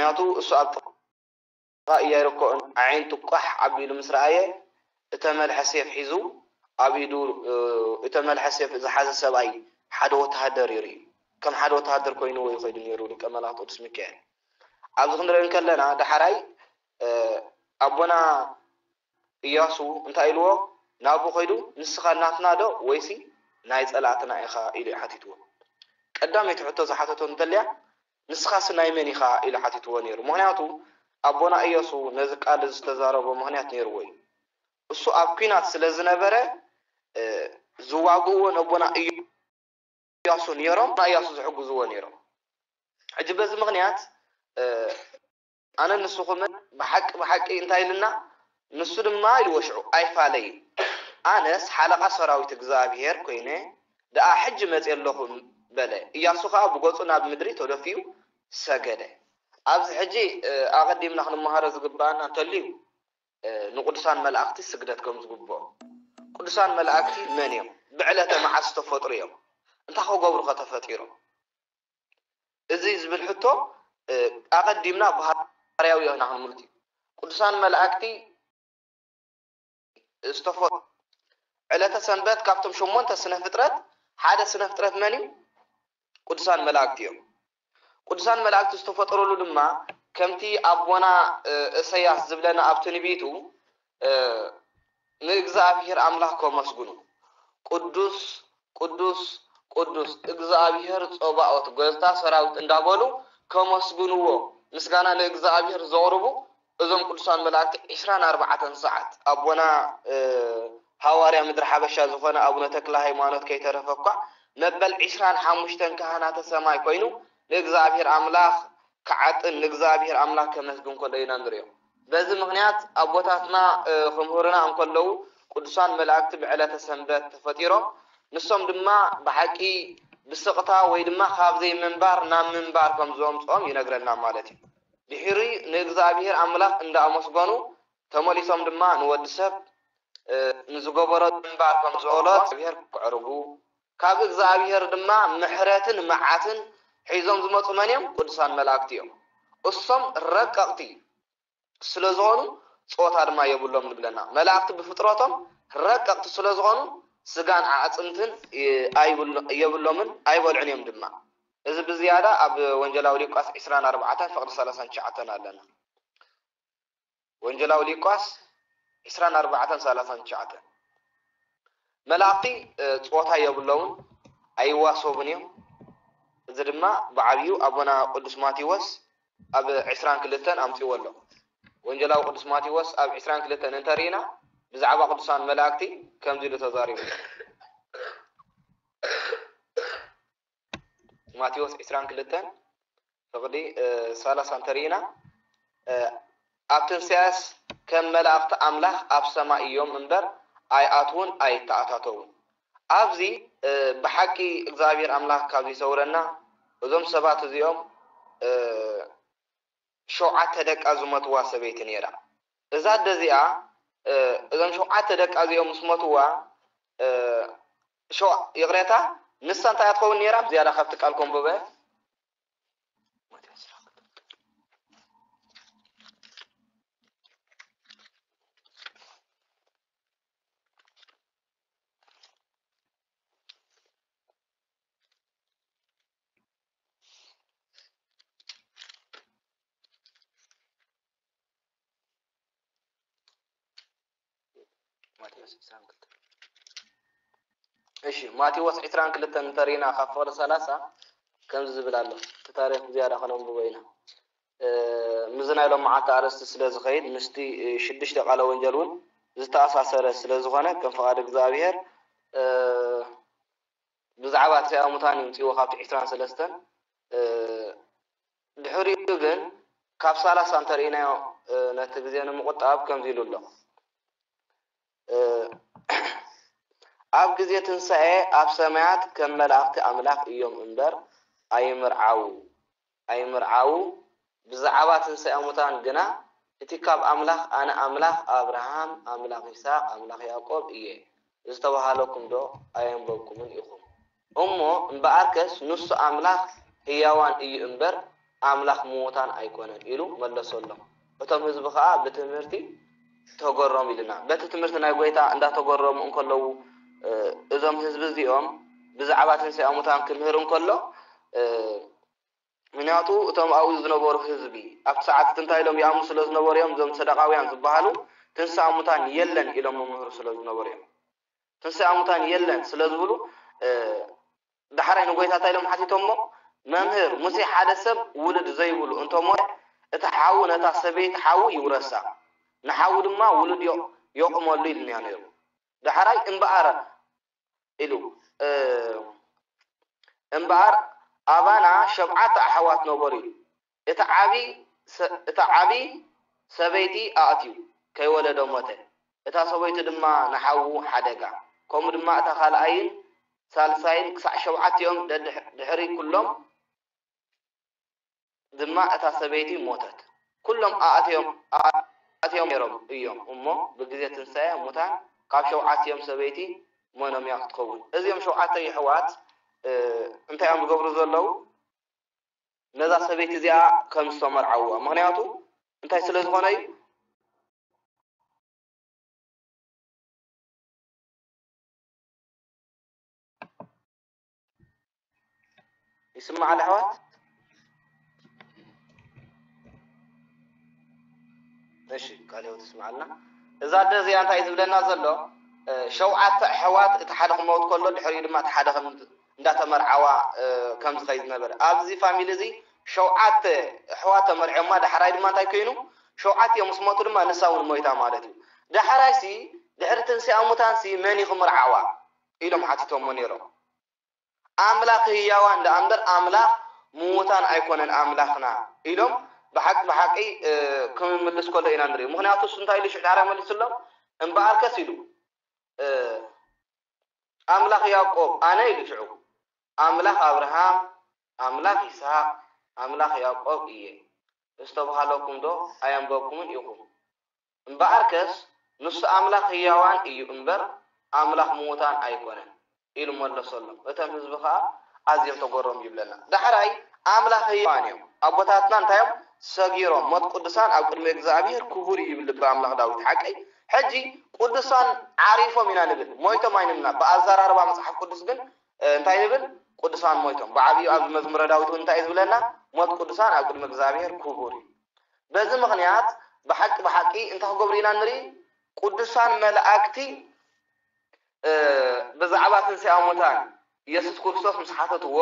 ምኽንያቱ እሱ ኣብ ጥቓ ኢያሪኮ ኣዒንቱ ቋሕ ኣቢሉ ምስ ረኣየ፣ እተመልሐ ሴፍ ሒዙ ኣብ ኢዱ፣ እ፣ እተመልሐ ሴፍ ዝሓዘ ሰብኣይ ሓደ ወተሃደር ይርኢ። ከም ሓደ ወተሃደር ኮይንዎ እዩ ከይዱ ነይሩ ሊቀ መላእክት ቅዱስ ሚካኤል። ኣብዚ ክንርኢ እንከለና፣ ዳሕራይ፣ እ፣ ኣቦና እያሱ እንታይ ኢልዎ? ናብኡ ከይዱ፣ "ንስኻ ናትና ዶ ወይሲ ናይ ጸላእትና ኢኻ?" ኢሉ እዩ ሓቲትዎ። ቀዳመይቲ ሕቶ ዝሓተቶ እንተልያ፣ "ንስኻስ ናይ መን ኢኻ?" ኢሉ ሓቲትዎ ነይሩ። ምኽንያቱ ኣቦና እያሱ ነዚ ቃል እዚ ዝተዛረቦ ምኽንያት ነይርዎ እዩ። እሱ ኣብ ኲናት ስለ ዝነበረ፣ እ፣ ዝዋግእዎ ነቦና እያሱ ነይሮም፣ ንእያሱ ዝሕግዝዎ ነይሮም። ሕጂ በዚ ምኽንያት፣ እ፣ ኣነ ንስኹምን ብሓቂ ብሓቂ እንታይ ኢልና፣ ንሱ ድማ ኢልዎ ሽዑ ኣይፋለይን። ኣነስ ሓለቓ ሰራዊት እግዚኣብሔር ኮይነ ደኣ ሕጂ መጽየ ኣለኹ በለ። እያሱ ኸኣ ብገጹ ናብ ምድሪ ተደፊኡ ሰገደ። ኣብዚ ሕጂ፣ እ፣ ኣቐዲምና ክንመሃሮ ዝግብኣና እንተልዩ፣ እ፣ ንቅዱሳን መላእክቲ ስግደት ከም ዝግብኦ። ቅዱሳን መላእክቲ መን እዮም? ብዕለተ መዓስ ዝተፈጥሩ እዮም? እንታይ ክገብሩ ከ ተፈጢሮም? እዚ ዝብል ሕቶ፣ እ፣ ኣቐዲምና ባህርያዊ ኢና ክንምልት እዩ። ቅዱሳን መላእክቲ ዝተፈ-፣ ዕለተ ሰንበት ካብቶም ሸሞንተ ስነ ፍጥረት ሓደ ስነ ፍጥረት መን እዩ? ቅዱሳን መላእክቲ እዮም። ቅዱሳን መላእክቲ ዝተፈጠረሉ ድማ ከምቲ ኣቦና፣ እ፣ እሰያስ ዝብለና ኣብ ትንቢቱ፣ እ፣ ንእግዚኣብሔር ኣምላኽ ከመስግኑ፣ ቅዱስ፣ ቅዱስ፣ ቅዱስ እግዚኣብሔር ጸባኦት፣ ጎይታ ሰራዊት እንዳበሉ ከመስግንዎ፣ ምስጋና ንእግዚኣብሔር ዘቕርቡ እዞም ቅዱሳን መላእክቲ ዒስራን ኣርባዕተን ሰዓት ኣቦና፣ እ፣ ሃዋርያ ምድሪ ሓበሻ ዝኾነ ኣቡነ ተክለ ሃይማኖት ከይተረፈ እኳ መበል ዒስራን ሓሙሽተን ካህናተ ሰማይ ኮይኑ ንእግዚኣብሔር ኣምላኽ ክዓጥን ንእግዚኣብሔር ኣምላኽ ከመስግን ከሎ ኢና ንሪኦ። በዚ ምኽንያት ኣቦታትና፣ እ፣ ክምህሩና እንከለዉ ቅዱሳን መላእክቲ ብዕለተ ሰንበት ተፈጢሮም፣ ንሶም ድማ ብሓቂ ብስቕታ ወይ ድማ ካብ ዘይምንባር ናብ ምንባር ከም ዘምጽኦም ይነግረና ማለት እዩ። ድሒሩ ንእግዚኣብሔር ኣምላኽ እንዳኣመስገኑ ተመሊሶም ድማ ንወዲ ሰብ፣ እ፣ ንዝገበሮ ምንባር ከም ዘበሎ እግዚኣብሔር ከዕርጉ፣ ካብ እግዚኣብሔር ድማ ምሕረትን መዓትን ሒዞም ዝመጹ መን እዮም? ቅዱሳን መላእክቲ እዮም። እሶም ረቀቕቲ ስለ ዝኾኑ ጾታ ድማ የብሎም ንብለና። መላእክቲ ብፍጥረቶም ረቀቕቲ ስለ ዝኾኑ ስጋን ኣዕጽምትን የ-፣ ኣይብሎ-፣ የብሎምን፣ ኣይበልዑን እዮም ድማ። እዚ ብዝያዳ ኣብ ወንጌላዊ ሉቃስ ዒስራን ኣርባዕተን ፍቕዲ ሰላሳን ትሽዓተን ኣለና። ወንጌላዊ ሉቃስ ዒስራን ኣርባዕተን ሰላሳን ትሽዓተን። መላእኽቲ፣ እ፣ ጾታ የብሎምን፣ ኣይዋሰቡን እዮም። እዚ ድማ ብዓብዩ ኣቦና ቅዱስ ማቴዎስ ኣብ ዒስራን ክልተን ኣምጺእዎ ኣሎ። ወንጌላዊ ቅዱስ ማቴዎስ ኣብ ዒስራን ክልተን እንተርኢና፣ ብዛዕባ ቅዱሳን መላእኽቲ ከምዚ ኢሉ ተዛሪቡ። ማቴዎስ ዒስራን ክልተን ፍቕዲ፣ እ፣ ሰላሳ እንተርኢና፣ እ፣ ኣብ ትንሳኤስ ከም መላእኽቲ ኣምላኽ ኣብ ሰማይ እዮም እምበር ኣይኣትዉን ኣይተኣታተዉን። ኣብዚ፣ እ፣ ብሓቂ እግዚኣብሔር ኣምላኽ ካብ ይሰውረና፣ እዞም ሰባት እዚኦም፣ እ፣ ሸውዓተ ደቃ ዝሞትዋ ሰበይቲ ነይራ። እዛ ኣደ እዚኣ፣ እ፣ እዞም ሸውዓተ ደቃ እዚኦም ምስ ሞትዋ፣ እ፣ ሸው-፣ ይቕሬታ፣ ንሳ እንታይ እያ ትኸውን ነይራ? ብዝያዳ ካብቲ ቃል ከንብበ። ማቴዎስ ዒስራን ክልተን። እሺ፣ ማቴዎስ ዒስራን ክልተን እንተሪኢና ካብ ፍቕዲ ሰላሳ ከምዚ ዝብል ኣሎ። እቲ ታሪኽ ብዝያዳ ከነንብቦ ኢና። እ፣ ምስዚ ናይ ሎመዓልቲ ኣርእስቲ ስለ ዝኸይድ ምስቲ፣ እ፣ ሽዱሽተ ቃለ ወንጌል እውን ዝተኣሳሰረ ስለ ዝኾነ ከም ፍቓድ እግዚኣብሔር፣ እ፣ ብዛዕባ ትንሳኤ ሙታን ይምፅዎ ካብቲ ዒስራን ሰለስተን። እ፣ ድሕሪኡ ግን ካብ ሰላሳ እንተርኢናዮ፣ እ፣ ነቲ ግዜ ንምቑጣብ ከምዚ ኢሉ ኣሎ። እ፣ ኣብ ግዜ ትንሳኤ ኣብ ሰማያት ከም መላእኽቲ ኣምላኽ እዮም እምበር ኣይምርዓዉ፣ ኣይምርዓዉ። ብዛዕባ ትንሳኤ ሙታን ግና እቲ ካብ ኣምላኽ ኣነ ኣምላኽ ኣብርሃም፣ ኣምላኽ ይስሐቅ፣ ኣምላኽ ያዕቆብ እየ ዝተባህለኩም ዶ ኣየንበብኩምን ኢኹም? እሞ እምበኣርከስ ንሱ ኣምላኽ ህያዋን እዩ እምበር ኣምላኽ ምዉታን ኣይኮነን ኢሉ መለሰሎም። እቶም ህዝቢ ኸኣ ብትምህርቲ ተገረሙ ኢልና። በቲ ትምህርቲ ናይ ጐይታ እንዳተገረሙ እንከለዉ፣ እ፣ እዞም ህዝቢ እዚኦም ብዛዕባ ትንሳኤ ሙታን ክምህር እንከሎ፣ እ፣ ምኽንያቱ እቶም ኣብኡ ዝነበሩ ህዝቢ ኣብቲ ሰዓት እቲ እንታይ ኢሎም ይኣምኑ ስለ ዝነበሩ እዮም፣ እዞም ሰደቃውያን ዝበሃሉ ትንሳኤ ሙታን የለን ኢሎም ይምህሩ ስለ ዝነበሩ እዮም። ትንሳኤ ሙታን የለን ስለ ዝብሉ፣ እ፣ ዳሕራይ ንጎይታ እንታይ ኢሎም ሓቲቶሞ? መምህር፣ ሙሴ ሓደ ሰብ ውሉድ ዘይብሉ እንተሞተ፣ እቲ ሓዉ ነታ ሰበይቲ ሓዉ ይውረሳ፣ ንሓዉ ድማ ውሉድ ዮ-፣ የቑመሉ ኢሉና ነይሩ። ዳሕራይ እምበኣር ኢሉ፣ እ፣ እምበኣር ኣባና ሸብዓተ ኣሕዋት ነበሩ ኢሉ። እቲ ዓቢ ሰ-፣ እቲ ዓቢ ሰበይቲ ኣእትዩ ከይወለደ ሞተ። እታ ሰበይቱ ድማ ንሓዉ ሓደጋ፣ ከምኡ ድማ እታ ካልኣይን ሳልሳይን ክሳዕ ሸውዓቲኦም ደድሕ-፣ ድሕሪ ኩሎም ድማ እታ ሰበይቲ ሞተት። ኩሎም ኣእትዮም፣ ኣእትዮም ነይሮም እዮም እሞ ብግዜ ትንሳኤ ሙታን ካብ ሸውዓቲኦም ሰበይቲ መኖም እያ ክትኸውን። እዚኦም ሸውዓተ የሕዋት፣ እ፣ እንታይ እዮም ዝገብሩ ዘለዉ? ነዛ ሰበይቲ እዚኣ ከም ዝተመርዓውዋ። ምኽንያቱ እንታይ ስለ ዝኾነ እዩ? ይስማዕ ኣለ ኣሕዋት? እሺ፣ ቃለ ሕይወት ይስማዓልና። እዛ ኣደ እዚኣ እንታይ እዩ ዝብለና ዘሎ? እ፣ ሸውዓተ ኣሕዋት፣ እቲ ሓደ ክመውት ከሎ ድሕሪኡ ድማ እቲ ሓደ ከም እንዳተመርዓዋ፣ እ፣ ከም ዝኸይድ ዝነበረ። ኣብዚ ፋሚሊ እዚ ሸውዓተ ኣሕዋት ተመርዕዮማ፣ ዳሕራይ ድማ እንታይ ኮይኑ? ሸውዓቲኦም ምስ ሞቱ ድማ ንሳ እውን ሞይታ ማለት እዩ። ዳሕራይሲ ድሕሪ ትንሳኤ ሙታንሲ መን እዩ ክምርዓዋ? ኢሎም ሓቲቶሞ ነይሮም። ኣምላኽ ህያዋን ደኣ እምበር ኣምላኽ ምዉታን ኣይኮነን ኣምላኽና ኢሎም ብሓቂ ብሓቂ፣ እ፣ ክምምልስ ከሎ ኢና ንርኢ። ምኽንያቱ እሱ እንታይ ኢሉ ሽዑ ዳሕራይ መሊስሎም? እምበኣርከስ ኢሉ፣ እ፣ ኣምላኽ ያዕቆብ ኣነ ኢሉ ሽዑ፣ ኣምላኽ ኣብርሃም፣ ኣምላኽ ይስሐቅ፣ ኣምላኽ ያዕቆብ እየ። ዝተባህለኩም ዶ ኣየንበብኩምን ኢኹም? እምበኣርከስ ንሱ ኣምላኽ ህያዋን እዩ እምበር ኣምላኽ ምዉታን ኣይኮነን ኢሉ መለሰሎም። እቶም ህዝቢ ኸኣ ኣዝዮም ተገረሙ ይብለና። ዳሕራይ ኣምላኽ ህያዋን እዮም። ኣቦታትና እንታይ እዮም? ሰጊሮም፣ ሞት ቅዱሳን ኣብ ቅድሚ እግዚኣብሔር ክቡር እዩ ይብል ልበ ኣምላኽ ዳዊት። ሓቀይ? ሕጂ ቅዱሳን ዓሪፎም ኢና ንብል፣ ሞይቶም ኣይንብልና። ብኣዘራርባ መጽሓፍ ቅዱስ ግን፣ እ፣ እንታይ ንብል? ቅዱሳን ሞይቶም። ብዓብዩ ኣብዚ መዝሙረ ዳዊት እውን እንታይ እዩ ዝብለና? ሞት ቅዱሳን ኣብ ቅድሚ እግዚኣብሔር ክቡር እዩ። በዚ ምኽንያት ብሓቂ ብሓቂ እንታይ ክገብሩ ኢና ንርኢ? ቅዱሳን መላእክቲ፣ እ፣ ብዛዕባ ትንሳኤ ሙታን የሱስ ክርስቶስ ምስ ሓተትዎ፣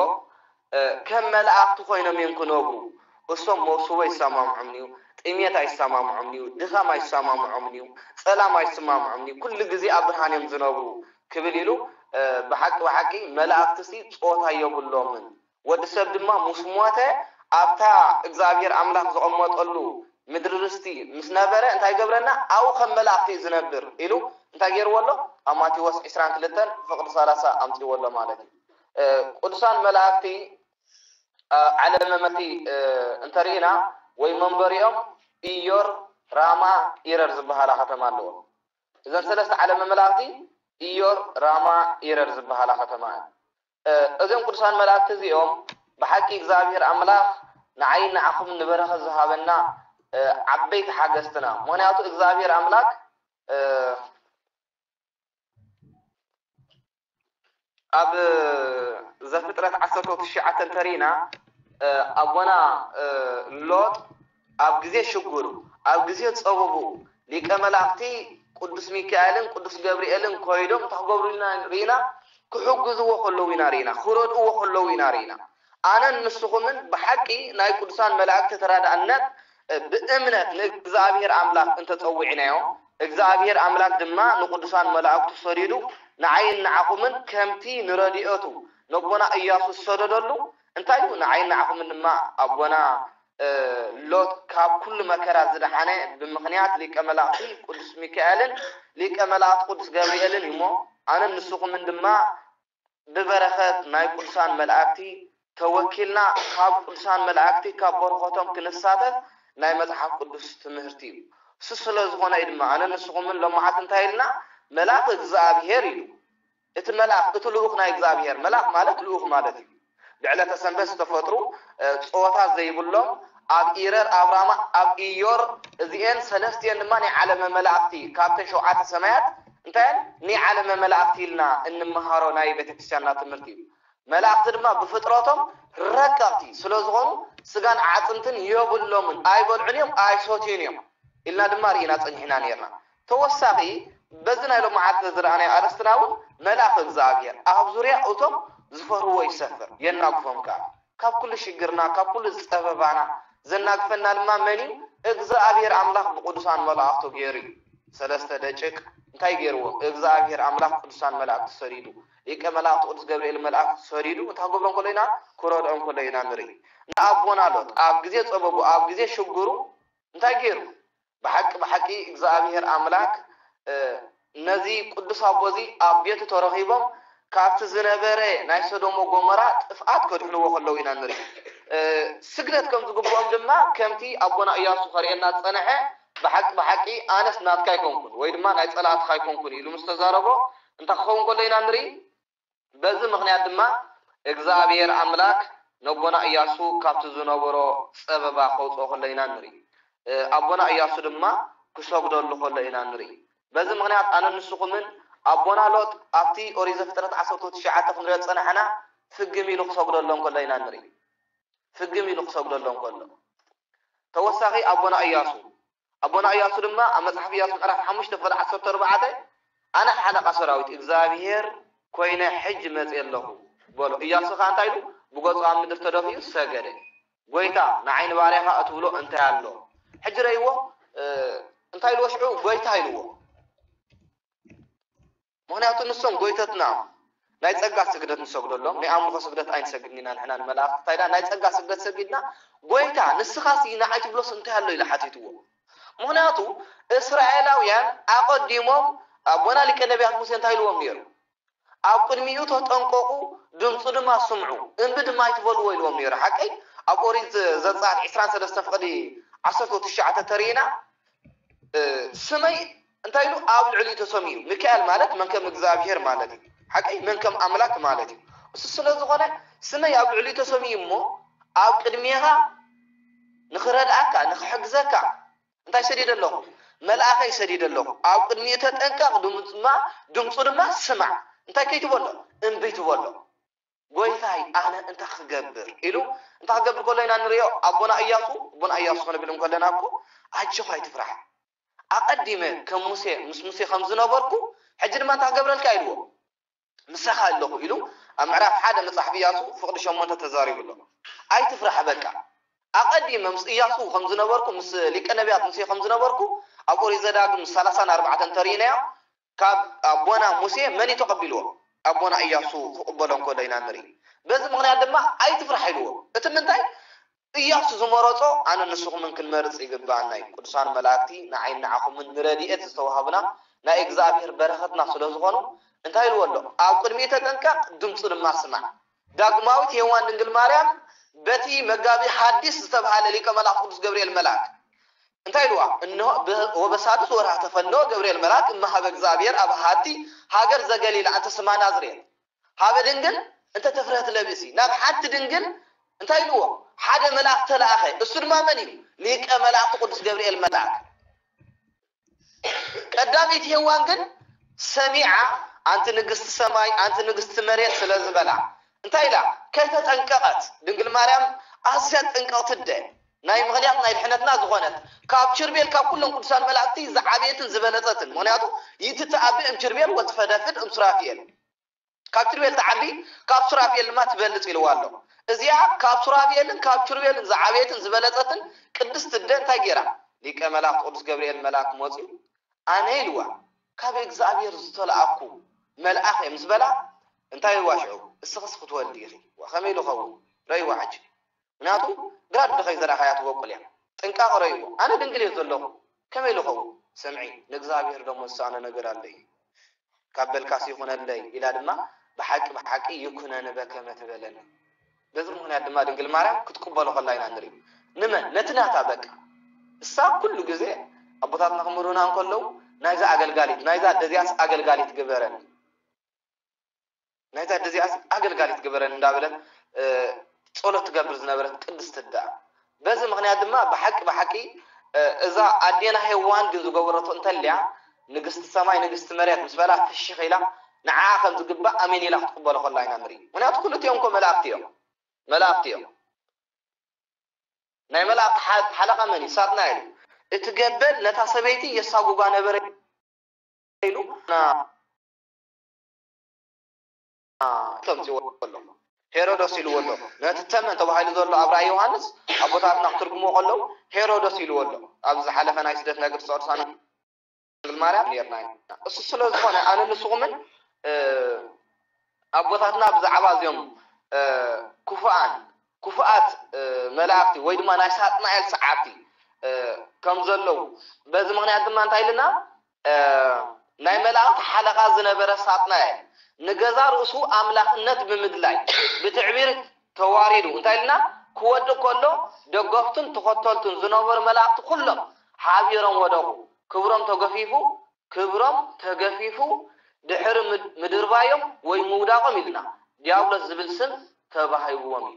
እ፣ ከም መላእክቲ ኮይኖም እዮም ክነብሩ። እሶም መውስቦ ይሰማምዖም እዩ፣ ጥሜት ኣይሰማምዖም እዩ፣ ድኻም ኣይሰማምዖም እዩ፣ ጸላም ኣይሰማምዖም እዩ፣ ኩሉ ግዜ ኣብ ብርሃን እዮም ዝነብሩ ክብል ኢሉ፣ እ፣ ብሓቂ ብሓቂ መላእክትሲ ጾታ የብሎምን። ወዲ ሰብ ድማ ምስ ሞተ ኣብታ እግዚኣብሔር ኣምላኽ ዘቐመጠሉ ምድሪ ርስቲ ምስ ነበረ እንታይ ገብረና? ኣብኡ ከም መላእክቲ እዩ ዝነብር ኢሉ እንታይ ገይርዎ ኣሎ? ኣብ ማቴዎስ ዕስራን ክልተን ፍቕዲ ሰላሳ ኣምጺእዎ ኣሎ ማለት እዩ። እ፣ ቅዱሳን መላእክቲ፣ እ፣ ዓለመ መላእክቲ፣ እ፣ እንተርኢና ወይ መንበሪኦም ኢዮር፣ ራማ፣ ኢረር ዝበሃላ ከተማ ኣለዎ። እዘን ሰለስተ ዓለመ መላእክቲ ኢዮር፣ ራማ፣ ኢረር ዝበሃላ ከተማ እየን። እ፣ እዞም ቅዱሳን መላእክቲ እዚኦም ብሓቂ እግዚኣብሔር ኣምላኽ ንዓይን ንዓኹምን ንበረኸት ዝሃበና፣ እ፣ ዓበይቲ ሓገዝትና። ምኽንያቱ እግዚኣብሔር ኣምላኽ፣ እ፣ ኣብ ዘፍጥረት ዓሰርተ ትሽዓተ እንተሪእና፣ እ፣ ኣቦና፣ እ፣ ሎጥ ኣብ ግዜ ሽግሩ፣ ኣብ ግዜ ጸበቡ ሊቀ መላእክቲ ቅዱስ ሚካኤልን ቅዱስ ገብርኤልን ኮይዶም እንታይ ክገብሩ ኢና ርኢና? ክሕግዝዎ ከለዉ ኢና ርኢና፣ ክረድእዎ ከለዉ ኢና ርኢና። ኣነን ንስኹምን ብሓቂ ናይ ቅዱሳን መላእክቲ ተራዳእነት፣ እ፣ ብእምነት ንእግዚኣብሔር ኣምላኽ እንተጸዊዕናዮ፣ እግዚኣብሔር ኣምላኽ ድማ ንቅዱሳን መላእክቱ ሰዲዱ ንዓይን ንዓኹምን ከምቲ ንረድኤቱ ነቦና እያሱ ዝሰደደሉ እንታይ እዩ? ንዓይን ንዓኹምን ድማ ኣቦና፣ እ፣ ሎጥ ካብ ኩሉ መከራ ዝደሓነ ብምኽንያት ሊቀ መላእክቲ ቅዱስ ሚካኤልን ሊቀ መላእክቲ ቅዱስ ገብርኤልን እዩ እሞ፣ ኣነን ንስኹምን ድማ ብበረኸት ናይ ቅዱሳን መላእክቲ ተወኪልና ካብ ቅዱሳን መላእክቲ ካብ በረኸቶም ክንሳተፍ ናይ መጽሓፍ ቅዱስ ትምህርቲ እዩ። እሱ ስለ ዝኾነ እዩ ድማ ኣነን ንስኹምን ሎማዓት እንታይ ኢልና? መልኣኽ እግዚኣብሔር ኢሉ። እቲ መልኣኽ፣ እቲ ልኡኽ ናይ እግዚኣብሔር፣ መልኣኽ ማለት ልኡኽ ማለት እዩ። ብዕለተ ሰንበት ዝተፈጥሩ፣ እ፣ ጾታ ዘይብሎም፣ ኣብ ኢረር፣ ኣብ ራማ፣ ኣብ ኢዮር፣ እዚኤን ሰለስቲኤን ድማ ናይ ዓለመ መላእኽቲ፣ ካብተን ሸውዓተ ሰማያት እንታይ ናይ ዓለመ መላእኽቲ ኢልና እንመሃሮ ናይ ቤተክርስትያንና ትምህርቲ እዩ። መላእኽቲ ድማ ብፍጥረቶም ረቀቕቲ ስለ ዝኾኑ ስጋን ኣዕፅምትን የብሎምን፣ ኣይበልዑን እዮም፣ ኣይሰትዩን እዮም ኢልና ድማ ርኢና ጸኒሕና ነርና። ተወሳኺ በዚ ናይ ሎመዓልቲ ዝረኣናዮ ኣርእስትና እውን መልኣኽ እግዚኣብሔር ኣብ ዙርያ እቶም ዝፈርህዎ ይሰፍር፣ የናግፎም ከኣ። ካብ ኩሉ ሽግርና፣ ካብ ኩሉ ጸበባና ዘናግፈና ድማ መን እዩ? እግዚኣብሔር ኣምላኽ ብቅዱሳን መላእኽቱ ገይሩ እዩ። ሰለስተ ደጭቅ እንታይ ገይርዎም? እግዚኣብሔር ኣምላኽ ቅዱሳን መላእክቲ ሰዲዱ፣ ሊቀ መላእክቲ ቅዱስ ገብርኤል መልኣክ ሰዲዱ እንታይ ክገብሮም ከሎ ኢና? ክረድኦም ከሎ ኢና ንርኢ። ንኣቦና ሎጥ ኣብ ግዜ ጸበቡ፣ ኣብ ግዜ ሽግሩ እንታይ ገይሩ? ብሓቂ ብሓቂ እግዚኣብሔር ኣምላክ፣ እ፣ ነዚ ቅዱስ ኣቦ እዚ ኣብ ቤቱ ተረኺቦም ካብቲ ዝነበረ ናይ ሰዶሞ ጎመራ ጥፍኣት ከድሕንዎ ከለዉ ኢና ንርኢ። እ፣ ስግደት ከም ዝግብኦም ድማ ከምቲ ኣቦና እያሱ ከርእየና ዝጸንሐ፣ ብሓቂ ብሓቂ ኣነስ ናትካ ኣይኮንኩን ወይ ድማ ናይ ጸላእትኻ ኣይኮንኩን ኢሉ ምስ ተዛረቦ እንታይ ክኸውን ከሎ ኢና ንርኢ? በዚ ምኽንያት ድማ እግዚኣብሔር ኣምላክ ነቦና እያሱ ካብቲ ዝነበሮ ጸበባ ከውፅኦ ከሎ ኢና ንርኢ። እ፣ ኣቦና እያሱ ድማ ክሰግደሉ ከሎ ኢና ንርኢ። በዚ ምኽንያት ኣነ ንስኹምን ኣቦና ሎጥ ኣብቲ ኦሪት ዘፍጥረት ዓሰርተ ትሽዓተ ክንሪኦ ዝጸናሕና ፍግም ኢሉ ክሰግደሎም ከሎ ኢና ንርኢ። ፍግም ኢሉ ክሰግደሎም ከሎ ተወሳኺ ኣቦና እያሱ፣ ኣቦና እያሱ ድማ ኣብ መጽሓፍ እያሱ ምዕራፍ ሓሙሽተ ፍቕዲ ዓሰርተ ኣርባዕተ፣ ኣነ ሓለቓ ሰራዊት እግዚኣብሔር ኮይነ ሕጂ መጽእ ኣለኹ በሎ። እያሱ ኸዓ እንታይ ኢሉ? ብገጹ ኣብ ምድሪ ተደፊኡ ሰገደ። ጎይታ፣ ንዓይ ንባርያኻ እትብሎ እንታይ ኣሎ? ሕጂ ረእይዎ፣ እ፣ እንታይ ኢልዎ ሽዑ? ጎይታ ኢልዎ። ምኽንያቱ ንሶም ጎይተትና ናይ ጸጋ ስግደት ንሰግደሎም፣ ናይ ኣምልኾ ስግደት ኣይንሰግድን ኢና ንሕና ንመላእኽቲ። እንታይ ደኣ ናይ ጸጋ ስግደት ሰጊድና፣ ጎይታ ንስኻሲ ንዓይ ትብሎስ እንታይ ኣሎ? ኢሉ ሓቲትዎ። ምኽንያቱ እስራኤላውያን ኣቐዲሞም ኣቦና ሊቀ ነቢያት ሙሴ እንታይ ኢልዎም ነይሩ? ኣብ ቅድሚኡ ተጠንቀቑ፣ ድምፁ ድማ ስምዑ፣ እምቢ ድማ ኣይትበልዎ ኢልዎም ነይሩ። ሓቀይ ኣብ ኦሪት ዘጸኣት ዕስራን ሰለስተን ፍቕዲ ዓሰርተ ትሽዓተ ተሪእና፣ እ፣ ስመይ እንታይ ኢሉ ኣብ ልዕሊኡ ተሰምዩ። ሚካኤል ማለት መን ከም እግዚኣብሔር ማለት እዩ። ሓቀይ መን ከም ኣምላክ ማለት እዩ። እሱ ስለ ዝኾነ ስመይ ኣብ ልዕሊኡ ተሰምዩ እሞ ኣብ ቅድሜኻ ንኽረድኣካ፣ ንኽሕግዘካ እንታይ ሰዲደ ኣለኹ? መልኣኸይ ሰዲደ ኣለኹ። ኣብ ቅድሚኡ ተጠንቀቕ፣ ድምፁ ድማ፣ ድምፁ ድማ ስማዕ። እንታይ ከይትበሎ? እምቢ ትበሎ። ጎይታይ ኣነ እንታይ ክገብር ኢሉ እንታይ ክገብር ከሎ ኢና ንሪኦ? ኣቦና እያሱ፣ ኣቦና እያሱ ክንብል እንከለና እኮ ኣጆኻ ኣይትፍራሕ። ኣቐዲመ ከም ሙሴ፣ ምስ ሙሴ ከም ዝነበርኩ፣ ሕጂ ድማ እንታይ ክገብረልካ ኢልዎ? ምሳኻ ኣለኹ ኢሉ ኣብ ምዕራፍ ሓደ መጽሓፍ እያሱ ፍቕዲ ሸሞንተ ተዛሪቡ ኣሎ። ኣይትፍራሕ በቃ። ኣቐዲመ ምስ እያሱ ከም ዝነበርኩ፣ ምስ ሊቀ ነቢያት ሙሴ ከም ዝነበርኩ ኣብ ኦሪት ዘዳግም ሰላሳን ኣርባዕተን ተርእይናዮ። ካብ ኣቦና ሙሴ መን እዩ ተቐቢልዎ? ኣቦና እያሱ ክቕበሎ እንከሎ ኢና ንርኢ። በዚ ምኽንያት ድማ ኣይትፍራሕ ኢልዎ። እቲ ምንታይ? እያሱ ዝመረጾ ኣነ ንስኹምን ክንመርጽ ይግብኣና እዩ። ቅዱሳን መላእክቲ ንዓይን ንዓኹምን ንረድኤት ዝተዋህቡና ናይ እግዚኣብሔር በረኸትና ስለ ዝኾኑ እንታይ ኢልዎ ኣሎ? ኣብ ቅድሚኡ ተጠንቀቕ፣ ድምፁ ድማ ስማዕ። ዳግማዊት ሄዋን ድንግል ማርያም በቲ መጋቢ ሐዲስ ዝተብሃለ ሊቀ መላእክት ቅዱስ ገብርኤል መልኣክ እንታይ ኢልዋ? እንሆ ብ-፣ ወበሳድስ ወርሃ ተፈነወ ገብርኤል መልኣክ እመሃበ እግዚኣብሔር ኣብ ሃቲ ሃገር ዘገሊላ እንተ ስማ ናዝሬት ሃበ ድንግል እንተ ተፍረህት ለብእሲ። ናብ ሓንቲ ድንግል እንታይ ኢልዎ? ሓደ መልኣክ ተለኣኸ። እሱ ድማ መን እዩ? ሊቀ መላእክቲ ቅዱስ ገብርኤል መልኣክ። ቀዳመይቲ ሄዋን ግን ሰሚዓ፣ ኣንቲ ንግስቲ ሰማይ፣ ኣንቲ ንግስቲ መሬት ስለ ዝበላ እንታይ ኢላ? ከይተጠንቀቐት። ድንግል ማርያም ኣዝያ ጥንቅቕቲ ኣደ፣ ናይ ምኽንያት ናይ ድሕነትና ዝኾነት፣ ካብ ኪሩቤል ካብ ኩሎም ቅዱሳን መላእክቲ ዝዓበየትን ዝበለጸትን። ምኽንያቱ ይትተኣቢ እም ኪሩቤል ወትፈደፍድ እም ሱራፊኤል። ካብ ኪሩቤል ትዓቢ፣ ካብ ሱራፊኤል ድማ ትበልጽ ኢልዋ ኣሎ። እዚኣ ካብ ሱራፊኤልን ካብ ኪሩቤልን ዝዓበየትን ዝበለጸትን ቅድስቲ ኣደ እንታይ ገይራ? ሊቀ መላእክት ቅዱስ ገብርኤል መልኣክ መጺኡ ኣነ ኢልዋ፣ ካብ እግዚኣብሔር ዝተለኣኩ መልኣኽ እየ ምስ በላ፣ እንታይ ኢልዋ ሽዑ? እስኽስ ክትወልዲ ኢኺ። ዋ፣ ከመይ ኢሉ ኸውን? ረእይዋ ሕጂ። ምክንያቱ ግራት ድኸይ ዘርኣኻያ ትበቁል እያ። ጥንቃቐ ረእይዎ። ኣነ ድንግል እየ ዘለኹ። ከመይ ኢሉ ኸውን? ስምዒ፣ ንእግዚኣብሔር ዶ መሳነ ነገር ኣለ እዩ? ካብ በልካስ ይኹነለይ ኢላ ድማ ብሓቂ ብሓቂ ይኩነኒ በከመ ትበለኒ። በዚ ምኽንያት ድማ ድንግል ማርያም ክትቅበሎ ከላ ኢና ንርኢ። ንመን? ነቲ ናታ በቃ። እሳ ኩሉ ግዜ ኣቦታትና ክምህሩና እንከለዉ ናይዛ ኣገልጋሊት፣ ናይዛ ኣደ እዚኣስ ኣገልጋሊት ግበረኒ፣ ናይዛ ኣደ እዚኣስ ኣገልጋሊት ግበረኒ እንዳበለት፣ እ፣ ጸሎት ትገብር ዝነበረት ቅድስቲ ኣደ። በዚ ምኽንያት ድማ ብሓቂ፣ ብሓቂ፣ እ፣ እዛ ኣዴና ሄዋን ግን ዝገበረቶ እንተልያ፣ ንግስቲ ሰማይ፣ ንግስቲ መሬት ምስ በላ ፍሽኽ ኢላ፣ ንዓኣ ከም ዝግባእ ኣሜን ኢላ ክትቅበሎ ከላ ኢና ንርኢ። ምኽንያቱ ክልቲኦም እኮ መላእክቲ እዮም። መላእክቲ እዮም። ናይ መላእክቲ ሓ-፣ ሓለቓ መን እዩ? ሳጥናኤል እዩ። እቲ ገበል ነታ ሰበይቲ የሳጉጋ ነበረ ኢሉ ና-፣ ተምጽእዎ ኣሎ። ሄሮዶስ ኢልዎ ኣሎ። ነቲ ተመን ተባሂሉ ዘሎ ኣብ ራእይ ዮሃንስ ኣቦታትና ክትርጉምዎ ከለዉ ሄሮዶስ ኢልዎ ኣሎ። ኣብ ዝሓለፈ ናይ ስደት ናይ ቅዱስ ቅዱሳን ድንግል ማርያም ኔርና ኢና። እሱ ስለ ዝኾነ ኣነ ንስኹምን፣ እ፣ ኣቦታትና ብዛዕባ እዚኦም፣ እ፣ ክፉኣን፣ ክፉኣት፣ እ፣ መላእክቲ ወይ ድማ ናይ ሳጥናኤል ሰዓብቲ፣ እ፣ ከም ዘለዉ፣ በዚ ምኽንያት ድማ እንታይ ኢልና፣ እ፣ ናይ መላእክቲ ሓለቓ ዝነበረ ሳጥናኤል ንገዛ ርእሱ ኣምላኽነት ብምድላይ ብትዕቢር ተዋሪዱ፣ እንታይ ኢልና፣ ክወድቕ ከሎ ደገፍቱን ተኸተልቱን ዝነበሩ መላእክቲ ኩሎም ሓቢሮም ወደቑ። ክብሮም ተገፊፉ፣ ክብሮም ተገፊፉ ድሕሪ ምድ-፣ ምድርባዮም ወይ ምውዳቖም ኢልና ዲያብሎስ ዝብል ስም ተባሂብዎም እዩ።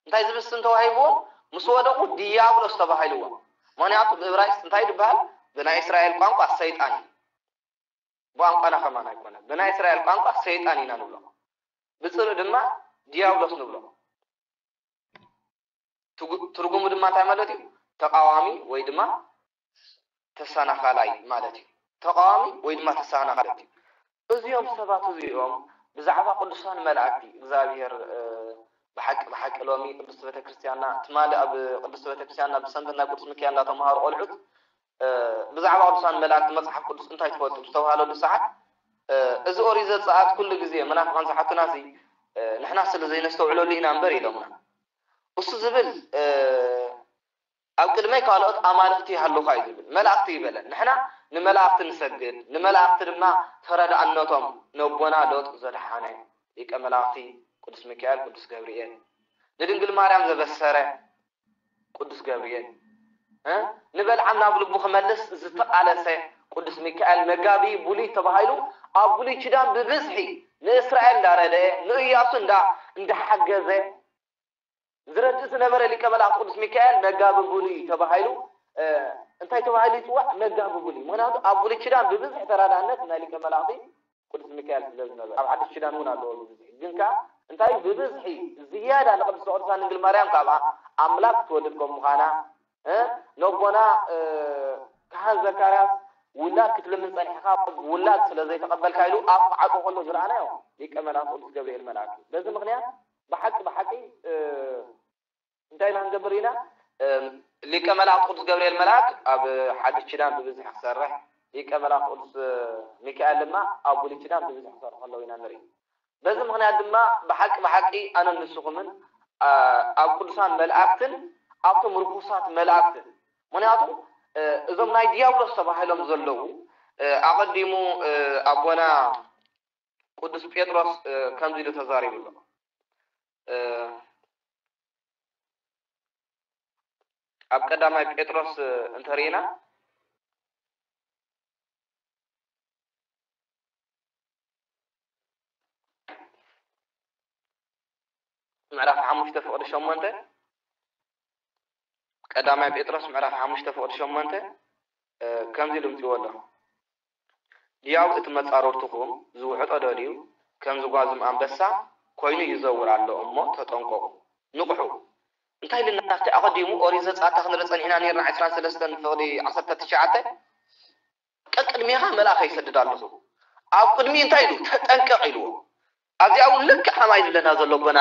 እንታይ ዝብል ስም ተዋሂብዎም? ምስ ወደቑ ዲያብሎስ ተባሂልዎም። ምኽንያቱ ብእብራይስጥ እንታይ ይበሃል? ብናይ እስራኤል ቋንቋ ሰይጣን እዩ። ብቋንቋና ከማን ኣይኮነን። ብናይ እስራኤል ቋንቋ ሰይጣን ኢና ንብሎ። ብጽሩእ ድማ ዲያብሎስ ንብሎ። ትጉ-፣ ትርጉሙ ድማ እንታይ ማለት እዩ? ተቃዋሚ ወይ ድማ ተሰናኻላይ ማለት እዩ። ተቃዋሚ ወይ ድማ ተሰናኻላይ ማለት እዩ። እዚኦም ሰባት እዚኦም ብዛዕባ ቅዱሳን መላእክቲ እግዚኣብሔር፣ እ፣ ብሓቂ፣ ብሓቂ ሎሚ ቅድስቲ ቤተክርስትያንና፣ ትማሊ ኣብ ቅድስቲ ቤተክርስትያንና ብሰንበት ናይ ቅዱስ ሚካኤል እንዳተምሃሩ ቆልዑት፣ እ፣ ብዛዕባ ቅዱሳን መላእክቲ መጽሓፍ ቅዱስ እንታይ ትፈልጡ ዝተባሃለሉ ሰዓት፣ እ፣ እዚ ኦሪት ዘጸኣት ኩሉ ግዜ መናፍቃን ዝሓቱና እዚ፣ እ፣ ንሕና ስለ ዘይነስተውዕለሉ ኢና እምበር ኢሎምና። እሱ ዝብል፣ እ፣ ኣብ ቅድመይ ካልኦት ኣማልኽቲ ይሃሉኻ እዩ ዝብል። መላእኽቲ ይበለን። ንሕና ንመላእኽቲ ንሰግድ፣ ንመላእኽቲ ድማ ተረዳእነቶም ነቦና ሎጥ ዘድሓነ ሊቀ መላእኽቲ ቅዱስ ሚካኤል፣ ቅዱስ ገብርኤል፣ ንድንግል ማርያም ዘበሰረ ቅዱስ ገብርኤል፣ እ፣ ንበልዓም ናብ ልቡ ክመልስ ዝተቓለሰ ቅዱስ ሚካኤል መጋቢ ብሉይ ተባሂሉ ኣብ ብሉይ ኪዳን ብብዝሒ ንእስራኤል እንዳረደኤ፣ ንእያሱ እንዳ-፣ እንዳሓገዘ ዝረድእ ዝነበረ ሊቀ መላእክቲ ቅዱስ ሚካኤል መጋቢ ብሉይ ተባሂሉ፣ እ፣ እንታይ ተባሂሉ ይፅዋዕ? መጋቢ ብሉይ። ምኽንያቱ ኣብ ብሉይ ኪዳን ብብዝሒ ተራዳእነት ናይ ሊቀ መላእክቲ ቅዱስ ሚካኤል ስለ ዝነበረ፣ ኣብ ሓድሽ ኪዳን እውን ኣለዎ ብብዝሒ። ግን ከኣ እንታይ ብብዝሒ ዝያዳ ንቅድስተ ቅዱሳን ድንግል ማርያም ካብ ኣምላክ ትወልድ ከም ምዃና፣ እ፣ ነቦና፣ እ፣ ካህን ዘካርያስ ውላድ ክትልምን ጸኒሕካ ውላድ ስለ ዘይተቐበልካ ኢሉ ኣፉ ክዓጽዎ ከሎ ዝረኣናዮ ሊቀ መላእክቲ ቅዱስ ገብርኤል መልኣክ እዩ። በዚ ምኽንያት ብሓቂ ብሓቂ፣ እ፣ እንታይ ኢና ክንገብር ኢና? እ፣ ሊቀ መላእክቲ ቅዱስ ገብርኤል መልኣክ ኣብ ሓድሽ ኪዳን ብብዝሒ ክሰርሕ፣ ሊቀ መላእክቲ ቅዱስ ሚካኤል ድማ ኣብ ብሉይ ኪዳን ብብዝሒ ክሰርሑ ከለዉ ኢና ንርኢ። በዚ ምኽንያት ድማ ብሓቂ ብሓቂ ኣነን ንስኹምን፣ እ፣ ኣብ ቅዱሳን መላእክትን ኣብቶም ርኹሳት መላእክትን፣ ምኽንያቱ፣ እ፣ እዞም ናይ ዲያብሎስ ተባሂሎም ዘለዉ፣ እ፣ ኣቐዲሙ፣ እ፣ ኣቦና ቅዱስ ጴጥሮስ፣ እ፣ ከምዚ ኢሉ ተዛሪቡ ኣሎ። እ፣ ኣብ ቀዳማይ ጴጥሮስ፣ እ፣ እንተርኢና፣ ምዕራፍ ሓሙሽተ ፍቕዲ ሸሞንተ፣ ቀዳማይ ጴጥሮስ ምዕራፍ ሓሙሽተ ፍቕዲ ሸሞንተ፣ እ፣ ከምዚ ኢሉ ኣምጺእዎ ኣሎ። ድያው እቲ መጻርርትኹም ዝውሕጦ ደልዩ ከም ዝጓዝም ኣንበሳ ኮይኑ ይዘውር ኣሎ እሞ ተጠንቀቑ፣ ንቕሑ። እንታይ ኢልና ኣብቲ ኣቐዲሙ ኦሪት ዘጸኣት ክንርኢ ጸኒሕና ነርና፣ ዕስራን ሰለስተን ፍቕዲ ዓሰርተ ትሽዓተ፣ ቀቅድሜኻ መልኣኸ ይሰድድ ኣለኹ፣ ኣብ ቅድሚ እንታይ ኢሉ? ተጠንቀቕ ኢልዎ። ኣብዚኣ እውን ልክዕ ከማይ ዝብለና ዘሎ ኣቦና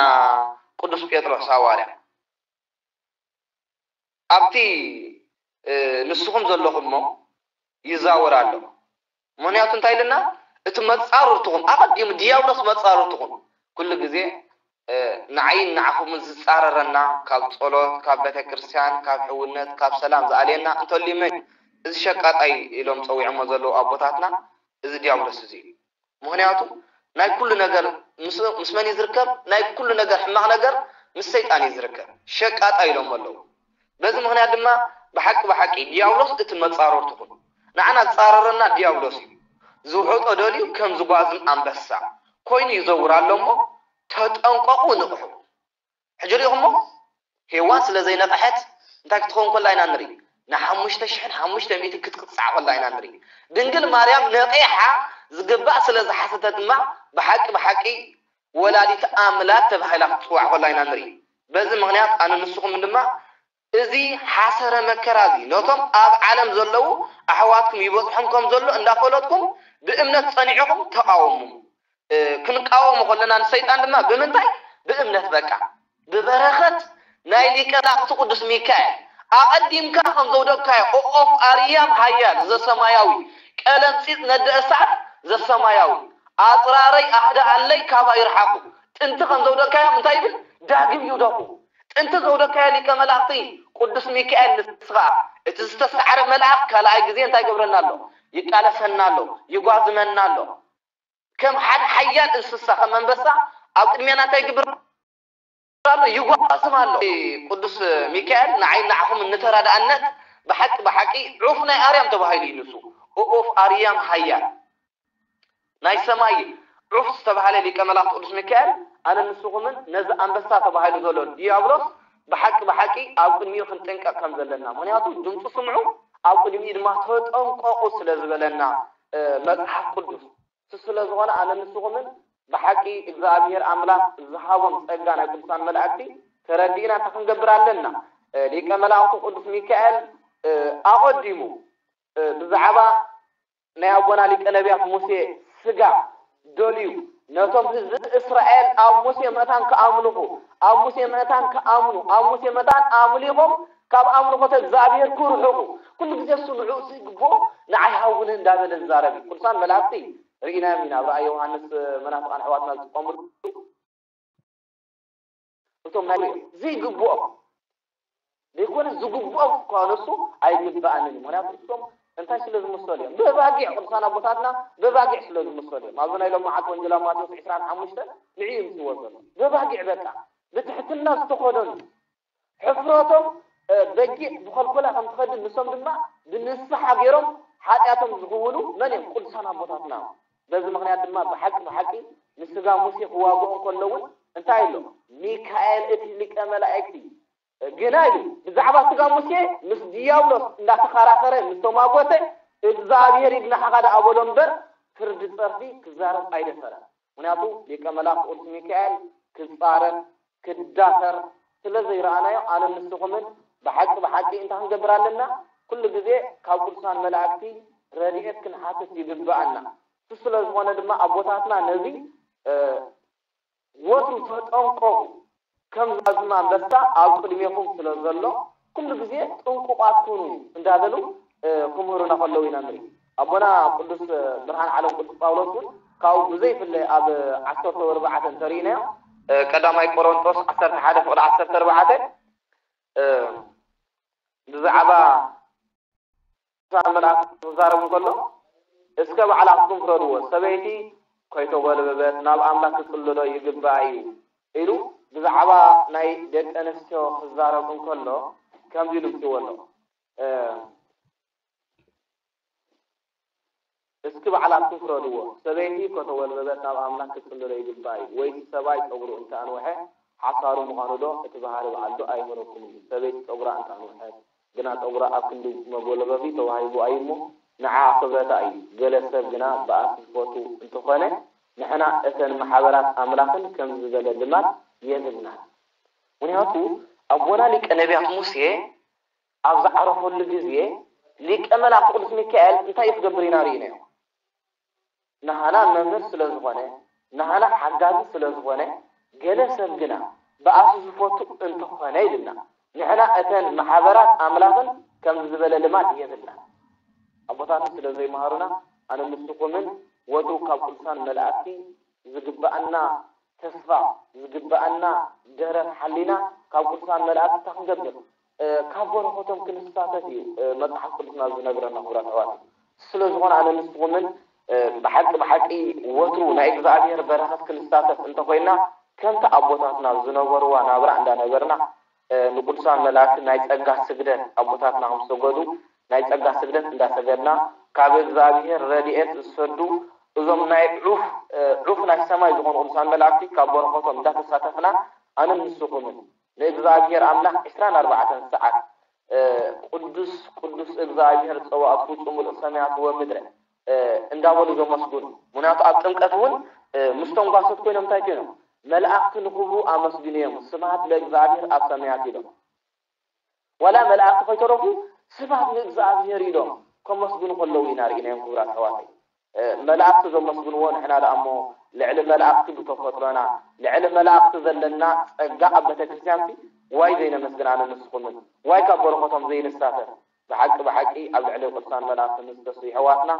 ቅዱስ ጴጥሮስ ሃዋርያ ኣብቲ፣ እ፣ ንስኹም ዘለኹሞ ይዛወር ኣሎ። ምኽንያቱ እንታይ ኢልና? እቲ መጻርርትኹም፣ ኣቐዲሙ ዲያብሎስ መጻርርትኹም፣ ኩሉ ግዜ፣ እ፣ ንዓይን ንዓኹምን ዝጻረረና፣ ካብ ጸሎት፣ ካብ ቤተ ክርስቲያን፣ ካብ ሕውነት፣ ካብ ሰላም ዝኣልየና እንተልዩ መን እዩ? እዚ ሸቃጣይ ኢሎም ጸዊዖሞ ዘለዉ ኣቦታትና፣ እዚ ዲያብሎስ እዚ እዩ። ምኽንያቱ ናይ ኩሉ ነገር ምስ፣ ምስ መን እዩ ዝርከብ? ናይ ኩሉ ነገር ሕማቕ ነገር ምስ ሰይጣን እዩ ዝርከብ። ሸቃጣ ኢሎም ኣለዉ። በዚ ምኽንያት ድማ ብሓቂ ብሓቂ ዲያብሎስ እቲ መጻረርትኹም። ንዓና ዝጻረረና ዲያብሎስ እዩ። ዝውሕጦ ደልዩ ከም ዝጓዝም ኣንበሳ ኮይኑ ይዘውር ኣሎ እሞ ተጠንቀቑ፣ ንቕሑ። ሕጂ ሪኢኹሞ? ሄዋን ስለ ዘይነቕሐት እንታይ ክትኸውን ከላ ኢና ንርኢ? ንሓሙሽተ ሽሕን ሓሙሽተ ሚእትን ክትቅጻዕ ከላ ኢና ንርኢ። ድንግል ማርያም ነቒሓ ዝግባእ ስለ ዝሓሰተት ድማ ብሓቂ ብሓቂ ወላዲት ኣምላክ ተባሂላ ክትጽዋዕ ከላ ኢና ንርኢ። በዚ ምኽንያት ኣነ ንስኹም ድማ እዚ ሓሰረ መከራ እዚ ነቶም ኣብ ዓለም ዘለዉ ኣሕዋትኩም ይበጽሖም ከም ዘሎ እንዳፈለጥኩም ብእምነት ጸኒዕኹም ተቃወሙ። ክንቃወሞ ከለና ንሰይጣን ድማ ብምንታይ? ብእምነት። በቃ ብበረኸት ናይ ሊቀ መላእክቲ ቅዱስ ሚካኤል ኣቐዲምካ ከም ዘውደቅካዮ ኦፍ ኣርያም ሃያል ዘሰማያዊ ቀለምጺጥ ነደ እሳት ዘሰማያዊ ኣጽራረይ ኣህዳ ኣለይ ካባ ይርሓቁ ጥንቲ ከም ዘውደቅካዮም እንታይ ይብል? ዳግም ይውደቁ። ጥንቲ ዘውደቅካዮ ሊቀ መላእክቲ ቅዱስ ሚካኤል ንስኻ እቲ ዝተሳዕረ መልኣክ ካልኣይ ግዜ እንታይ ይገብረና ኣሎ? ይቃለሰና ኣሎ፣ ይጓዝመና ኣሎ። ከም ሓደ ሓያል እንስሳ ከም ኣንበሳ ኣብ ቅድሜና እንታይ ይግብር ኣሎ? ይጓስም ኣሎ። ቅዱስ ሚካኤል ንዓይ ንዓኹም እንተራድኣነት ብሓቂ ብሓቂ ዑፍ ናይ ኣርያም ተባሂሉ እዩ ንሱ። ኡፍ ኣርያም ሃያል ናይ ሰማይ ዑፍ ዝተባህለ ሊቀ መላእክት ቅዱስ ሚካኤል ኣነ ንስኹምን ነዚ ኣንበሳ ተባሂሉ ዘሎ ዲያብሎስ ብሓቂ ብሓቂ ኣብ ቅድሚኡ ክንጥንቀቕ ከም ዘለና። ምክንያቱ ድምፁ ስምዑ፣ ኣብ ቅድሚኡ ድማ ተጠንቀቑ ስለ ዝበለና መፅሓፍ ቅዱስ ስለ ዝኾነ ኣነ ንስኹምን ብሓቂ እግዚኣብሔር ኣምላኽ ዝሃቦም ጸጋ ናይ ቅዱሳን መላእክቲ ተረዲእና እንታይ ክንገብር ኣለና? ሊቀ መላእክቱ ቅዱስ ሚካኤል ኣቐዲሙ ብዛዕባ ናይ ኣቦና ሊቀ ነቢያት ሙሴ ስጋ ደልዩ ነቶም ህዝቢ እስራኤል ኣብ ሙሴ መታን ክኣምልኹ ኣብ ሙሴ መታን ክኣምኑ ኣብ ሙሴ መታን ኣምሊኾም ካብ ኣምልኾተ እግዚኣብሔር ክርሕቑ ኩሉ ግዜ እሱ ንዕኡ ዝግብኦ ንዓይ ሃውኒ እንዳበለ ዝዛረብ እዩ። ቅዱሳን መላእክቲ ርኢናዮም ኢና ኣብ ራእይ ዮሃንስ መናፍቃን ኣሕዋትና ዝጥቀምሉ እቶም ናይ ዘይግብኦም ዘይኮነ ዝግብኦም እኳ ነሱ ኣይግብኣንን እዩ። ምክንያቱ እሶም እንታይ ስለ ዝመሰሉ እዮም? በባጊዕ ቅዱሳን ኣቦታትና በባጊዕ ስለ ዝመሰሉ እዮም። ኣብዚ ናይ ሎም መዓልቲ ወንጌላዊ ማቴዎስ ዕስራን ሓሙሽተን ንዕኡ እዩ ምስዎ ዘሎ በባጊዕ በቃ ብትሕትና ዝተኸደኑ ሕፍረቶም በጊዕ ብኸልኮላ ከም ትኸድን ንሶም ድማ ብንስሓ ገይሮም ሓጢኣቶም ዝኽውሉ መን እዮም? ቅዱሳን ኣቦታትና እዮም። በዚ ምኽንያት ድማ ብሓቂ ብሓቂ ንስጋ ሙሴ ክዋግኦ እንከሎ እውን እንታይ ኣሎ? ሚካኤል እቲ ሊቀ መላእክቲ ግና ኢሉ ብዛዕባ ስጋ ሙሴ ምስ ዲያብሎስ እንዳተኸራኸረ ምስ ተማጎተ እግዚኣብሔር ይግናሕኻ ደኣ በሎ እምበር ፍርዲ ጸርፊ ክዛረብ ኣይደፈረን። ምክንያቱ ሊቀ መላእክት ቅዱስ ሚካኤል ክጻረፍ ክዳፈር ስለ ዘይረኣናዮ ኣነ ንስኹምን ብሓቂ ብሓቂ እንታይ ክንገብር ኣለና? ኩሉ ግዜ ካብ ቅዱሳን መላእክቲ ረድኤት ክንሓትት ይግብኣና። እሱ ስለ ዝኾነ ድማ ኣቦታትና ነዚ ወትሩ ተጠንቀቑ። ከም ዛዝማ ኣንበሳ ኣብ ቅድሜኹም ስለ ዘሎ ኩሉ ግዜ ጥንቁቓት ኩኑ እንዳበሉ ክምህሩና ከለዉ ኢና ንርኢ። ኣቦና ቅዱስ ብርሃን ዓለም ቅዱስ ጳውሎስ እውን ካብኡ ብዘይፍለ ኣብ ዓሰርተ ኣርባዕተ እንተርኢናዮ ቀዳማይ ቆሮንጦስ ዓሰርተ ሓደ ፍቕዲ ዓሰርተ ኣርባዕተ ብዛዕባ ቅዱሳን መላእክቲ ክዛረብ እንከሎ እስከ ባዕላትኩም ፍረድዎ፣ ሰበይቲ ከይተጎልበበት ናብ ኣምላክ ክጽልሎ ይግባእ እዩ ኢሉ ብዛዕባ ናይ ደቂ ኣንስትዮ ክዛረብ እንከሎ ከምዚ ኢሉ ምጽዎ ኣሎ። እስኪ ባዕላትኩም ፍረድዎ። ሰበይቲ ከተወልበበት ናብ ኣምላክ ክትጽልሎ ይግባእ እዩ። ወይሲ ሰብኣይ ጸጉሩ እንተኣንውሐ ሓሳሩ ምዃኑ ዶ እቲ ባህሪ በዓል ዶ ኣይምህረኩምን እዩ? ሰበይቲ ጸጉራ እንተኣንውሐት ግና ጸጉራ ኣብ ክንዲ መጎልበቢ ተዋሂቡ ኣዩ እሞ ንዓ ክብረታ እዩ። ገለ ሰብ ግና ብኣፍ ዝፈቱ እንተኾነ ንሕና እተን ማሕበራት ኣምላኽን ከም ዝበለ ልማድ የብልናን። ምክንያቱ ኣቦና ሊቀ ነቢያት ሙሴ ኣብ ዝዓረፈሉ ግዜ ሊቀ መላእክቲ ቅዱስ ሚካኤል እንታይ እዩ ክገብር ኢና ርኢናዮ። ንሃና መምህር ስለ ዝኾነ ንሃና ሓጋዚ ስለ ዝኾነ ገለ ሰብ ግና ብኣፉ ዝፈቱ እንተኾነ ኢልና ንሕና እተን ማሕበራት ኣምላኽን ከም ዝበለ ልማድ የብልና ኣቦታትን ስለ ዘይመሃሩና ኣነ ንስኹምን ወትሩ ካብ ቅዱሳን መላእክቲ ዝግብኣና ተስፋ ዝግብኣና ደረት ሓሊና ካብ ቅዱሳን መላእክቲ እንታይ ክንገብር ካብ በረኸቶም ክንሳተፍ እዩ መፅሓፍ ቅዱስና ዝነግረና ክቡራት ኣሕዋት። ስለ ዝኾነ ኣነ ንስኹምን ብሓቂ ብሓቂ ወትሩ ናይ እግዚኣብሔር በረኸት ክንሳተፍ እንተኮይና ከምቲ ኣቦታትና ዝነበርዋ ናብራ እንዳነበርና ንቅዱሳን መላእክቲ ናይ ጸጋ ስግደት ኣቦታትና ከም ዝሰገዱ ናይ ጸጋ ስግደት እንዳሰገድና ካብ እግዚኣብሔር ረድኤት ዝሰዱ እዞም ናይ ዑፍ ዑፍ ናይ ሰማይ ዝኾኑ ቅዱሳን መላእክቲ ካብ በረኸቶም እንዳተሳተፍና ኣነን ንስኹምን ንእግዚኣብሔር ኣምላኽ ዕስራን ኣርባዕተን ሰዓት፣ እ፣ ቅዱስ ቅዱስ እግዚኣብሔር ጸባኦት ፍጹም ምሉእ ሰማያት ወምድረ፣ እ፣ እንዳበሉ ዘመስግኑ። ምኽንያቱ ኣብ ጥምቀት እውን፣ እ፣ ምስቶም ጓሶት ኮይኖም እንታይ ኮይኖም? መላእኽቲ ንኽብሩ ኣመስግንዮም፣ ስብሐት ለእግዚኣብሔር ኣብ ሰማያት ኢሎም። ዋላ መላእኽቲ ከይተረፉ ስብሐት ንእግዚኣብሔር ኢሎም ከመስግኑ ከለዉ ኢና ርኢናዮም። ክቡራት ኣሕዋተይ፣ እ፣ መላእኽቲ ዘመስግንዎ ንሕና ደኣ እሞ ልዕሊ መላእኽቲ ብተፈጥሮና፣ ልዕሊ መላእኽቲ ዘለና ጸጋ ኣብ ቤተክርስትያንሲ ዋይ ዘይነመስግን ኣነ ንስኹምን፣ ዋይ ካብ በረኸቶም ዘይንሳተፍ። ብሓቂ ብሓቂ ኣብ ልዕሊ ቅዱሳን መላእኽቲ ንዝተስኡ የሕዋትና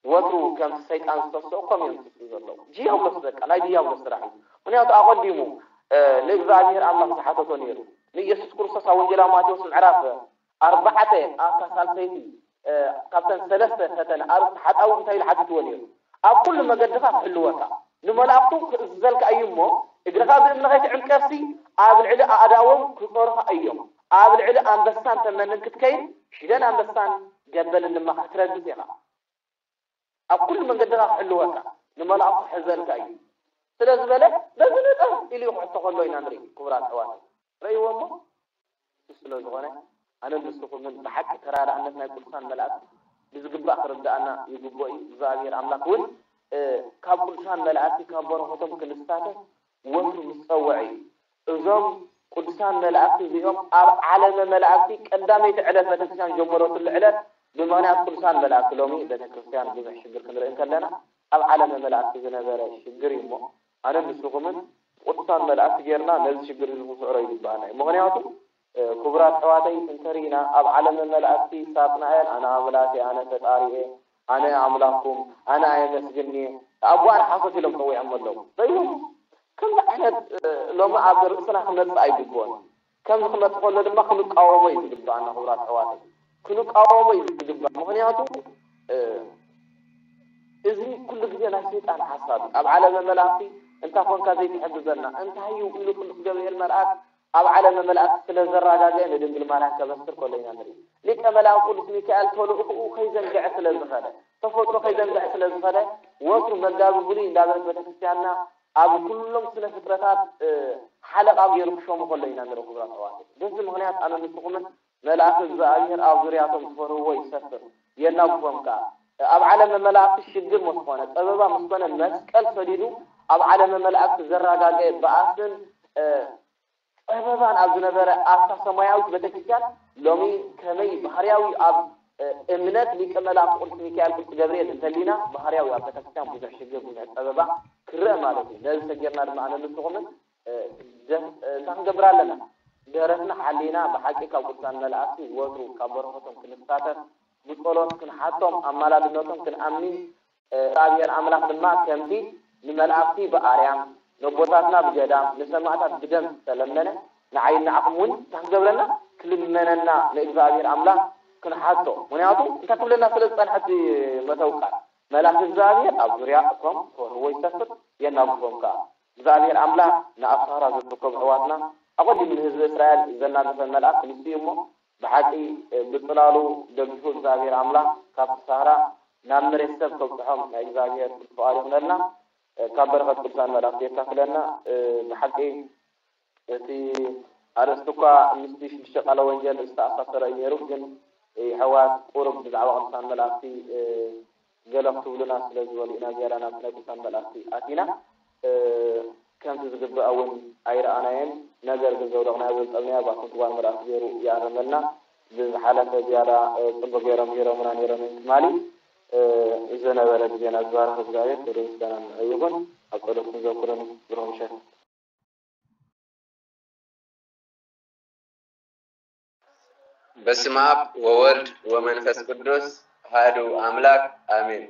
ወትሩ ከምቲ ሰይጣን ዝተስኦ ከምኡ እዮም ዝስኡ ዘለዉ። ዲያብሎስ በቃ ናይ ዲያብሎስ ስራሕ እዩ። ምኽንያቱ ኣቐዲሙ፣ እ፣ ንእግዚኣብሔር ኣምላኽ ዝሓተቶ ነይሩ። ንኢየሱስ ክርስቶስ ኣብ ወንጌላዊ ማቴዎስ ምዕራፍ ኣርባዕተ ኣብታ ሳልሰይቲ፣ እ፣ ካብተን ሰለስተ ፈተነ ኣርእስቲ ሓጣው እንታይ ኢሉ ሓቲትዎ ነይሩ? ኣብ ኩሉ መገድኻ ክሕልወካ፣ ንመላእኽቱ ክእዝዘልካ እዩ እሞ፣ እግርኻ ብእምኒ ከይትዕንቀፍሲ ኣብ ልዕሊ ኣእዳዎም ክጾሩኻ እዮም። ኣብ ልዕሊ ኣንበሳን ተመንን ክትከይድ፣ ሽደን ኣንበሳን ገበልን ድማ ክትረግጽ ኢኻ። ኣብ ኩሉ መንገድኻ ክሕልወካ፣ ንመላእኽቱ ክሕዘልካ እዩ ስለ ዝበለ፣ በዚ ንጠር ኢሉ እዩ ክሕቶ ከሎ ኢና ንርኢ። ክቡራት ኣሕዋት፣ ረእይዎ እሞ፣ እሱ ስለ ዝኾነ፣ ኣነ ንስኹምን ብሓቂ ተራዳእነት ናይ ቅዱሳን መላእክቲ ብዝግባእ ክርድኣና ይግብኦ እዩ። እግዚኣብሔር ኣምላኽ እውን፣ እ፣ ካብ ቅዱሳን መላእክቲ ካብ በረኸቶም ክንሳተፍ ወትሩ ምስ ጸውዐ እዩ። እዞም ቅዱሳን መላእክቲ እዚኦም ኣብ ዓለመ መላእክቲ ቀዳመይቲ ዕለት ቤተክርስትያን ጀመረትሉ ዕለት ብምኽንያት ቅዱሳን መላእክቲ ሎሚ ቤተክርስትያን ብዙሕ ሽግር ክንርኢ እንከለና ኣብ ዓለመ መላእክቲ ዝነበረ ሽግር እዩ እሞ ኣነ ንስኹምን ቅዱሳን መላእክቲ ጌርና ነዚ ሽግር እዚ ክንስዕሮ ይግባኣና እዩ። ምኽንያቱ እ፣ ክቡራት ኣሕዋተይ እንተሪኢና ኣብ ዓለመ መላእክቲ ሳጥናኤል ኣነ ኣምላክ እየ፣ ኣነ ፈጣሪ እየ፣ ኣነ ኣምላኽኩም፣ ኣነ ኣየመስግን እየ፣ ኣቦኣን ሓሶት ኢሎም ጸዊዖም ኣለዉ። ርእይዎም ከምዚ ዓይነት እ፣ ሎሚ ኣብ ርእስና ክመጽእ ኣይግብኦን። ከምዚ ክመጽእ ከሎ ድማ ክንቃወሞ እዩ ዝግባኣና ክቡራት ኣሕዋተይ። ክንቃወሞ እዩ ዝግባእ። ምኽንያቱ እ፣ እዚ ኩሉ ግዜ ናይ ሰይጣን ሓሳብ እዩ። ኣብ ዓለመ መላእክቲ እንታ ኮንካ ዘይትሕግዘና እንታይ እዩ ኢሉ ቅዱስ ገብርኤል መልኣክ ኣብ ዓለመ መላእክቲ ስለ ዘረጋገአ ንድንግል ማርያም ከበስር ከሎ ኢና ንርኢ። ሊቀ መላእክት ቅዱስ ሚካኤል ተልእኽኡ ከይዘንግዐ ስለ ዝኸደ፣ ተፈጥሮ ከይዘንግዐ ስለ ዝኸደ ወትሩ መጋቢ ብሉይ እንዳበለት ቤተክርስትያንና ኣብ ኩሎም ስነ ፍጥረታት እ፣ ሓለቓ ገይሩ ክሾሙ ከሎ ኢና ንርኢ ክቡራት ኣሕዋተይ። በዚ ምኽንያት ኣነ ንስኹምን መልኣኽ እግዚኣብሔር ኣብ ዙርያቶም ዝፈርህዎ ይሰፍር፣ የናግፎም ከኣ። ኣብ ዓለመ መላእኽቲ ሽግር ምስ ኾነ፣ ጸበባ ምስ ኮነ፣ መስቀል ሰዲዱ ኣብ ዓለመ መላእኽቲ ዘረጋገአ በኣስን እ፣ ጸበባን ኣብ ዝነበረ ኣብታ ሰማያዊት ቤተክርስትያን ሎሚ ከመይ ባህርያዊ ኣብ እ፣ እምነት ሊቀ መላእኽቲ ቅዱስ ሚካኤል ቅዱስ ገብርኤል እንተሊና ባህርያዊ ኣብ ቤተክርስትያን ብዙሕ ሽግር ብዙሕ ጸበባ ክረአ ማለት እዩ። ነዚ ሰጊርና ድማ ኣነ ንስኹምን እ፣ ደ- እ፣ እንታይ ክንገብር ኣለና? ደረትና ሓሊና ብሓቂ ካብ ቅዱሳን መላእክቲ ወትሩ ካብ በረኸቶም ክንሳተፍ ብጸሎት ክንሓቶም ኣማላድነቶም ክንኣምን እ፣ እግዚኣብሔር ኣምላኽ ድማ ከምቲ ንመላእክቲ ብኣርያም ነቦታትና ብገዳም ንሰማእታት ብደም ዝተለመነ ንዓይ ንዓኹም እውን እንታይ ክገብረና ክልመነና ንእግዚኣብሔር ኣምላኽ ክንሓቶ። ምክንያቱ እንታይ ክብለና ስለ ዝጸንሐ እቲ መተው ቃል መልኣኽ እግዚኣብሔር ኣብ ዙርያ እቶም ክፈርህዎ ይሰፍር የናግፎም ከኣ። እግዚኣብሔር ኣምላኽ ንኣብ ሳህራ ዘተኮብ ኣሕዋትና ኣቐዲሙ ንህዝቢ እስራኤል ዘናገፈ መልኣኽ ንሱ እዩ እሞ ብሓቂ ብጽላሉ ደጊፉ እግዚኣብሔር ኣምላኽ ካብቲ ሳህራ ናብ መሬት ሰብ ከብጽሖም ናይ እግዚኣብሔር ፍቓድ ይኹነልና። ካብ በረኸት ቅዱሳን መላእኽቲ የካፍለና። ብሓቂ እቲ ኣርእስቲ እኳ ምስቲ ሽዱሽተ ቃለ ወንጌል ዝተኣሳሰረ እዩ ነይሩ፣ ግን የሕዋት ቁሩብ ብዛዕባ ቅዱሳን መላእኽቲ ገለ ክትብሉና ስለ ዝበሉ ኢና ዝያዳ ናብቲ ናይ ቅዱሳን መላእኽቲ ኣቲና። ከምቲ ዝግባእ እውን ኣይረኣናዮን። ነገር ግን ዘውደቕናዮ ዘንጸብናዮ ኣብኣ ክንክዋን መላእኽቲ ገይሩ ይኣረመልና። ብዝሓለፈ ዝያዳ ጽቡቕ ገይሮም ምሂሮምና ነይሮም እዮም ትማሊ። ዝነበረ ግዜና ዝባረኸ እግዚኣብሔር ክብሪ ምስጋና ንዕኡ ይኹን። ኣብ ጸሎት ክንዘክሮም ብሩኽ ምሸት። በስመ አብ ወወልድ ወመንፈስ ቅዱስ አሐዱ አምላክ አሜን።